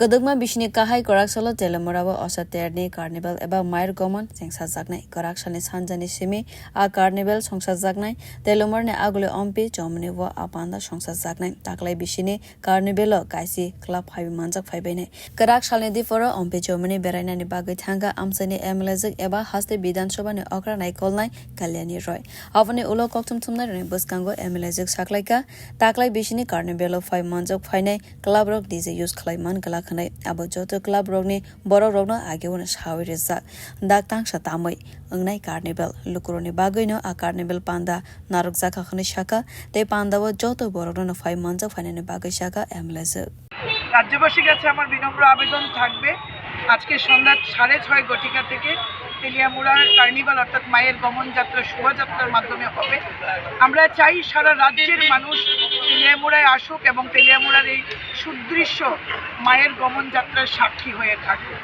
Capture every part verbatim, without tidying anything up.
Kwdwkma bisini kahai kwrak salo Teliamura o Osa Terni Carnival eba Mayar Gomon chengsajaknai. Kwrak salni sanjani simi a carnival songsajaknai Teliamurani aguli Ompi Chomoni o a panda songsajaknai. Taklai bisini carnival o kaisi club phaiwi manjak phaibainai. Kwrak salni diphoro Ompi Chomoni berainani bagwi thangkha amchaini M L A jwk eba haste Bidhan Sabha ni okra naikolnai Kalyani Roy. Aboni ulo kokthum thumnairokni bwskango M L A jwk saklaikha, taklai bisini carnival o phai manjak phainai club rok D J use khlai man glak hwnwi. Abo joto club rokni borok rokno ageo no sawi rijak. Dak tangsa tamwi wngnai carnival. Lukurokni bagwino a carnival panda narwkjakha hwnwi sakha, tei pandao joto borokno phai manjak phainani bagwi sakha M L A jwk. রাজ্যবাসীর কাছে আমার বিনম্র আবেদন থাকবে, আজকে সন্ধ্যা সাড়ে ছয় ঘটিকা থেকে তেলিয়ামুড়ার কার্নিভাল অর্থাৎ মায়ের গমন যাত্রা শোভাযাত্রার মাধ্যমে হবে। আমরা চাই সারা রাজ্যের মানুষ তেলিয়ামুড়ায় আসুক এবং তেলিয়ামুড়ার এই সুদৃশ্য মায়ের গমন যাত্রার সাক্ষী হয়ে থাকুক।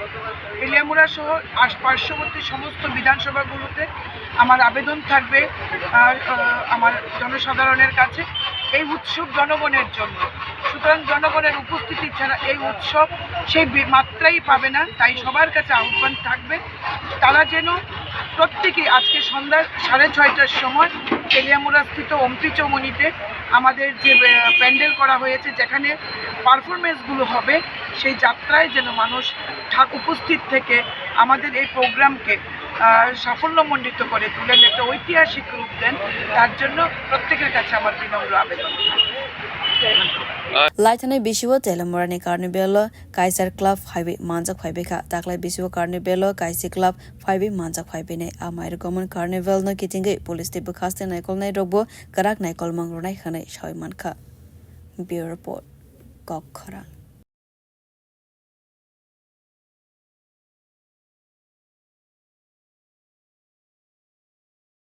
তেলিয়ামুড়া সহ আশ-, পার্শ্ববর্তী সমস্ত বিধানসভাগুলোতে আমার আবেদন থাকবে, আহ, আহ, আমার জনসাধারণের কাছে, এই উৎসব জনগণের জন্য। সুতরাং জনগণের উপস্থিতি ছাড়া এই উৎসব সেই বি-, মাত্রাই পাবে না। তাই সবার কাছে আহ্বান থাকবে, তারা যেন প্রত্যেকে আজকে সন্ধ্যা সাড়ে ছয়টার সময় তেলিয়ামুড়াস্থিত অম্পি চৌমুহনীতে আমাদের যে, আহ, প্যান্ডেল করা হয়েছে, যেখানে পারফরমেন্সগুলো হবে, সেই যাত্রায় যেন মানুষ থাক-, উপস্থিত থেকে আমাদের এই প্রোগ্রামকে, আহ, সাফল্যমণ্ডিত করে তুলেন, একটা ঐতিহাসিক রূপ দেন, তার জন্য প্রত্যেকের কাছে আমার বিনম্র আবেদন। Laithani bisio Teliamurani carnival o kaisa club phaiwi manjak phaibaikha. Taklai bisio carnival o kaisa club phaiwi manjak phaibainai. A Mayar Gomon carnival no kitingwi police tei bwkhaste naikolnai rokbo kwrak naikolmang rwnai hwnwi sawi mankha. Bureau Report, Kokkhorang.